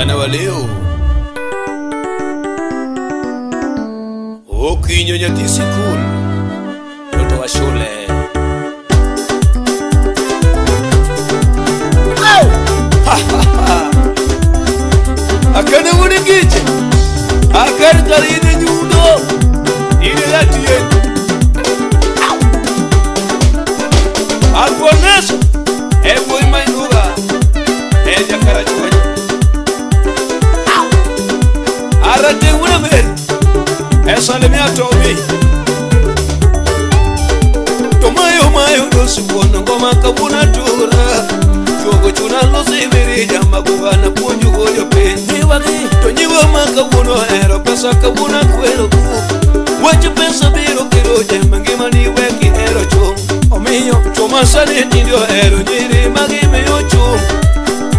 Mchana wa leo okinyo nyathi sikul, mtoto wa shule. Akane wuod ngiche, akan karine nyundo, ine jatieng'. Alfoneso, e wuoyi ma inuga, e jakarachuonyo. Arateng' wuod Amer, e salimia Tomi. To mayo mayo dosi wuon ngoma kawuono atura. Juogo chuna losi mirija maguga na puonjo go jopiny. To nyiwa ma kawuono ohero pesa kawuono akwero ku. Wach pesa biro kelo jembe ngima ni wek ihero chung'. Omiyo chwo masani tinde ohero nyiri ma gimiyo chung'.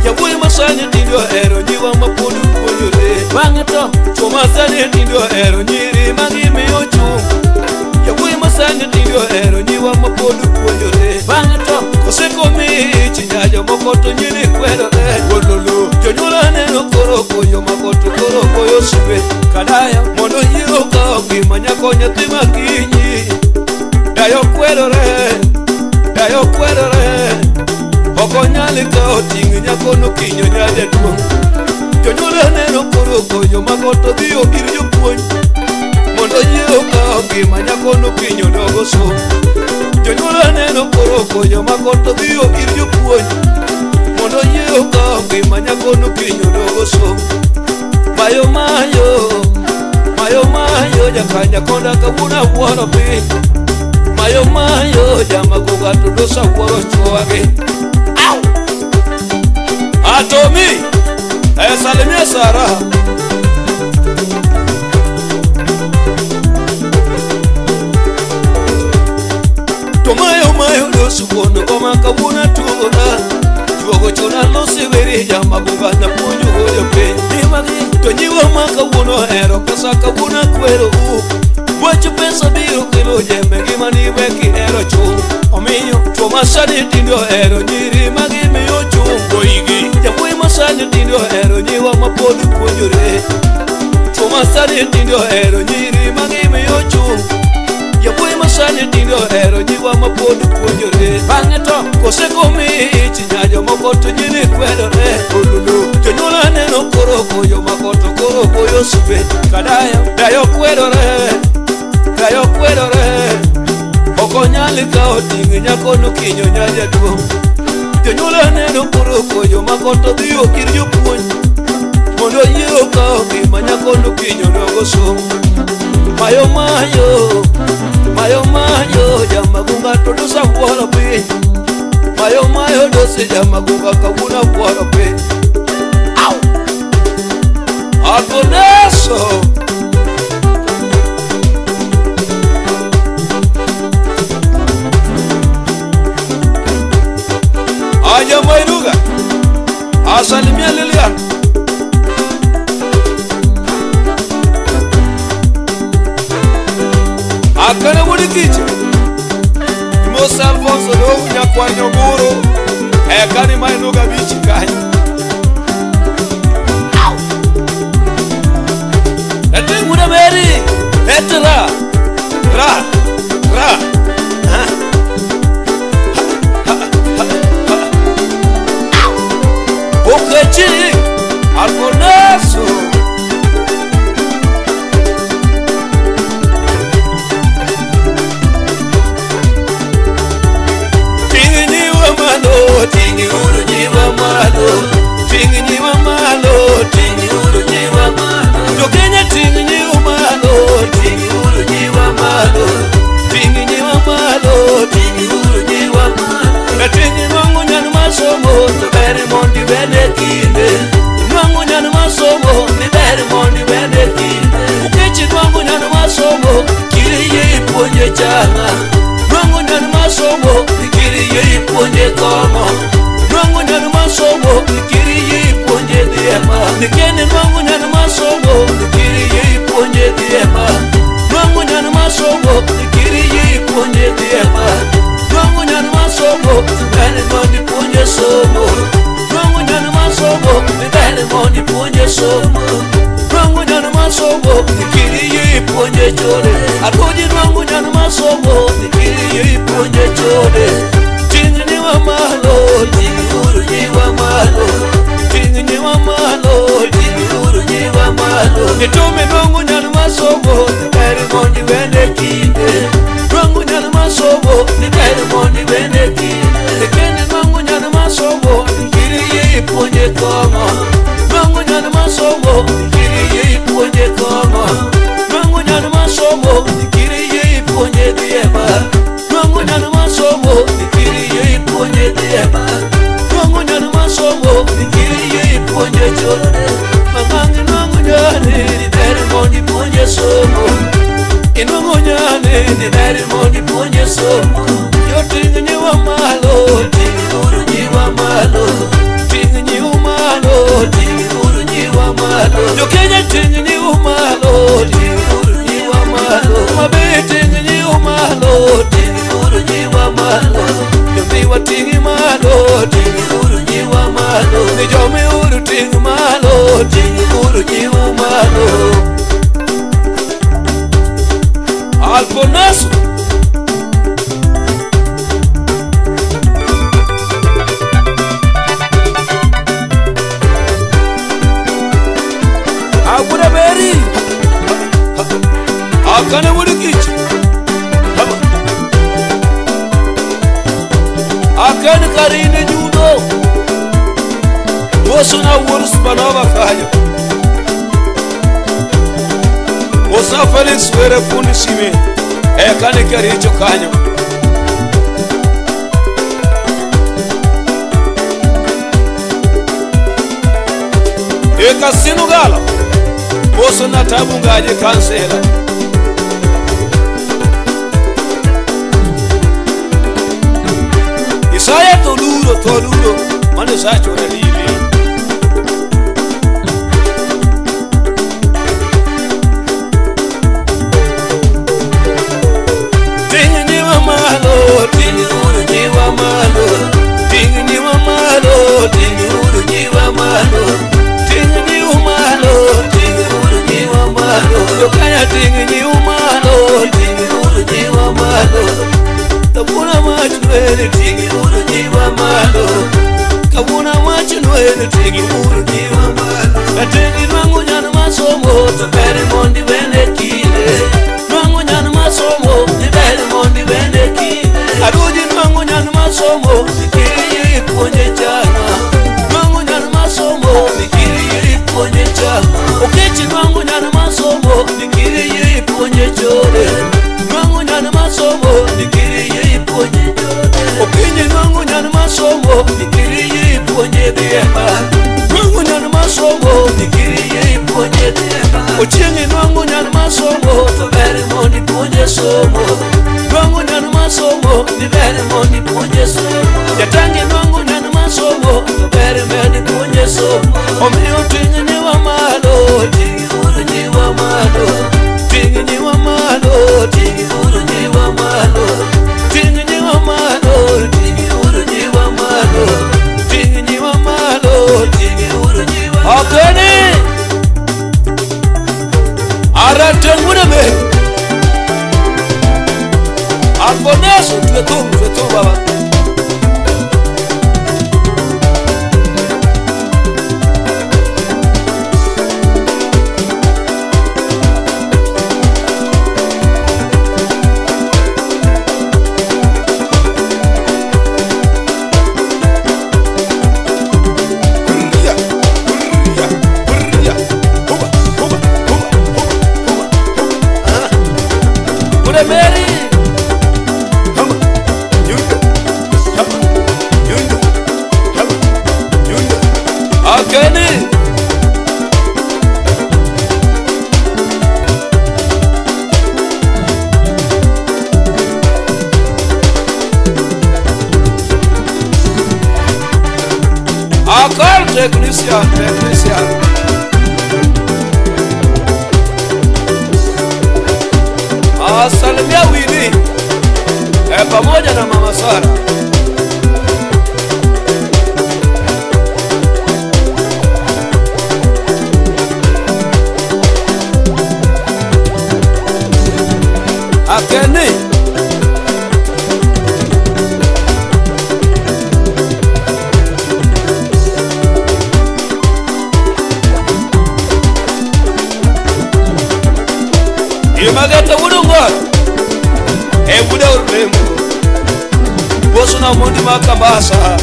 Yawuoyi masani tinde ohero nyiwa ma pod puonjore. Bang'e to Chwo masani tinde ohero nyiri ma gimiyo chung'. Yawuoyi masani tinde ohero nyiwa ma pod puonjore. Bang'e to Kosekomi ich nyajo moko to nyiri kwerore. Wololo jonyuol aneno koro koyo mako to koro goyo sime. Kadayo Mondo yie okaw ngima nyako nyathi makinyi. Dayo kwerore, dayo kwerore. Ok onyal kawo ting' nyako no kinyo nyajaduong'. Jonyuol aneno koro koyo mako to dhiyo ir jopuonj. Mondo yie okaw ngima nyako no kinyo dogo somo. Jonyuol aneno koro koyo mako to dhiyo ir jopuonj. Mondo yie okaw ngima nyako no kinyo dogo somo. Mayo mayo, mayo mayo jakanya konda kawuono awuoro piny. Mayo mayo jamagoga to dosa wuoro chuogi. Au! Atomi! Eh, salimia Sara. To mayo mayo dosu wuon ngoma kawuono atura. Juogo chuna losi weri jamagoga na puonjo go jopiny. Niwagi To nyiwa ma kawuono ohero pesa kawuono akwero u. Wach pesa biro kelo jembe ngima ni wek ihero chung'. Omiyo Chwo masani tinde ohero nyiri ma gimiyo chung'. Goigi Jawuoyi masani tinde ohero nyiwa ma pod puonjore. Chwo masani tinde ohero nyiri ma gimiyo chung'. Jawuoyi masani tinde ohero nyiwa ma pod puonjore. Bang'e to Kosekomi ich nyajo moko to nyiri kwerore. Ololo Jonyuol aneno koro koyo mako to koro goyo sime. Kadayo Dayo kwerore, dayo kwerore. Ok onyal kawo ting' nyako no kinyo nyajaduong'. Jonyuol aneno koro koyo mako to dhiyo ir jopuonj. Mondo yie okaw ngima nyako no kinyo dogo somo. Mayo mayo, mayo mayo jamagunga to dosa wuoro piny. Mayo mayo dosi jamagunga kawuono awuoro piny. Au! Alfoneso! Aja Mairuga, asalimia Lilian. Akane wuod kiche. Musa Alfonso do nyakwar Nyogoro. Eka ni Mairuga bichi kanyo. Ete wuod Mary, ete ra, ra, ra. Ha. Okechi Alfonso. Ting nyiwa malo, ting uru nyiwa malo, ting nyiwa malo, ting uru nyiwa malo. Jo Kenya ting nyiwa malo, ting uru nyiwa malo, ting nyiwa malo, ting uru nyiwa malo. Ting nwang'o nyan masomo to ber mondo ibed e kinde. Nwang'o nyan masomo ni ber mondo ibed e kinde. Okechi nwang'o nyan masomo kiri yie ipuonje changa. Nwang'o nyan masomo kiri yie ipuonje kong'o. Nwang'o nyan masomo kiri yie ipuonje dhiema. Nikene nwang'o nyan masomo kiri yie ipuonje dhiema. Nwang'o nyan masomo kiri yie ipuonje dhiema. Nwang'o nyan masomo ber mondo ipuonje somo. Nwang'o nyan masomo ber mondo ipuonje somo. Nwang'o nyan masomo nikiri yie ipuonje chode. Aruji nwang'o nyan masomo nikiri yie ipuonje chode. Ting' nyiwa malo, ting' uru nyiwa malo. Ting' nyiwa malo, ting' uru nyiwa malo. Itume nwang'o nyan masomo ber mondo iwene kinde. Nwang'o nyan masomo ni ber mondo iwene kinde. Kende nwang'o nyan masomo nikiri yie ipuonje kong'o. Nwang'o nyan masomo nikiri yie ipuonje kong'o. Nwang'o nyan masomo nikiri yie ipuonje dhiema. Nwang'o nyan masomo nikiri yie ipuonje dhiema. Nwang'o nyan masomo nikiri yie ipuonje chode. Mang'ang' nwang'o nyane ni ber mondo ipuonje somo. Inwang'o nyane ni ber mondo ipuonje somo. Joting' nyiwa malo, ting' uru nyiwa malo. Ting' nyiu malo, ting' uru nyiwa malo. Jokenya ting' nyiu malo, ting' uru nyiwa malo. Mabe ting' nyiu malo, ting' uru nyiwa malo. Jomiwa ting' malo, ting' uru nyiwa malo. Jomi uru ting' malo, ting' uru nyiu malo. Alfonaso. Agura beri. Akane wuod kich. Akan karine judo. Mosna wuod Spanova kanyo. Mosna Felix Were fundi sime. Eka ni Kericho kanyo. Eka Sinugala. Mosna Tabu Ngaje kansela. Isaya toluro toluro mano sachora limi. Ting' nyiwa malo, ting' uru nyiwa malo. Ting' nyiwa malo, ting' uru nyiwa malo. Ting' nyiwa malo, ting' uru nyiwa malo. Jokanya ting' nyiwa malo, ting' uru nyiwa malo. Kabuna mach nwere ting' uru nyiwa malo. Kabuna mach nwere ting' uru nyiwa malo. Atengi nwang'o nyan masomo to ber mondo iwene kinde. Nwang'o nyan masomo ni ber mondo iwene kinde. Aruji nwang'o nyan masomo nikiri yie ipuonje chama. Nwang'o nyan masomo nikiri yie ipuonje chama. Okechi nwang'o nyan masomo nikiri yie ipuonje chode. Nwang'o nyan masomo nikiri yie ipuonje chode. Okinyi nwang'o nyan masomo nikiri yie ipuonje dhiema. Nwang'o nyan masomo nikiri yie ipuonje dhiema. Ochieng' nwang'o nyan masomo to ber mondo ipuonje somo. Nwang'o nyan masomo ni ber mondo ipuonje somo. Jatangi nwang'o nyan masomo to ber mondo ipuonje somo. Omiyo ting' nyiwa malo, ting' uru nyiwa malo. Ting' nyiwa malo, ting' uru nyiwa malo. Ting' nyiwa malo, ting' uru nyiwa malo. Ting' nyiwa malo, ting' uru nyiwa malo. Akene. Arateng' wuod be. Alfonaso twe thum, twe thum baba. Brya, brya, brya. Huba, huba, huba, huba, huba, huba. Wuod Mary. Hama, yunda, hama, yunda, hama, yunda. Akene. Akal technician, technician. Asalimia Wili pamoja na Mama Sara. Akeni Imagata wudungo E wuda urembo Bosu na mundi makabasa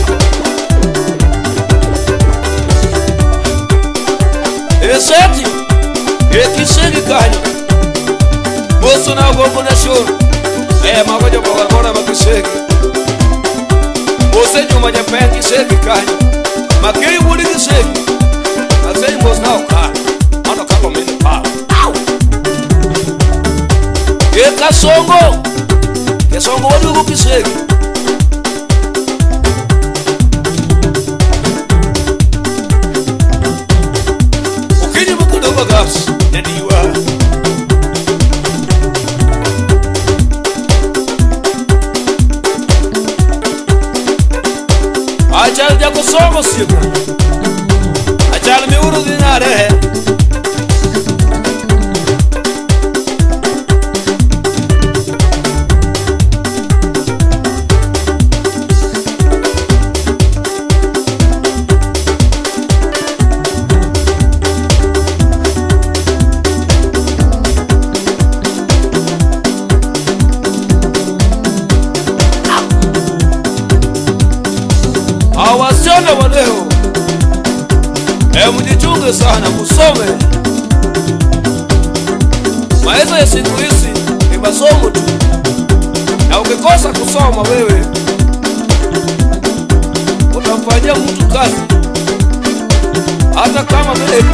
Eseti Ekisegi kanyo Bosu na gombo na shuru E magojo boga gora makisegi Bose juma japen kisegi kanyo Makiri wudi kisegi Masei bosu na oka Mano kako mini pa. Au! Ekasongo Kesongo wadugu kisegi Ukini mukundo bagaps Nadiwa Achal jako songo siepna Achal miuru dinare. Wasichana wa leo, mjichunge sana, musome. Maisha ya siku hizi ni masomo tu, na ukikosa kusoma wewe utamfanyia mtu kazi, hata kama vile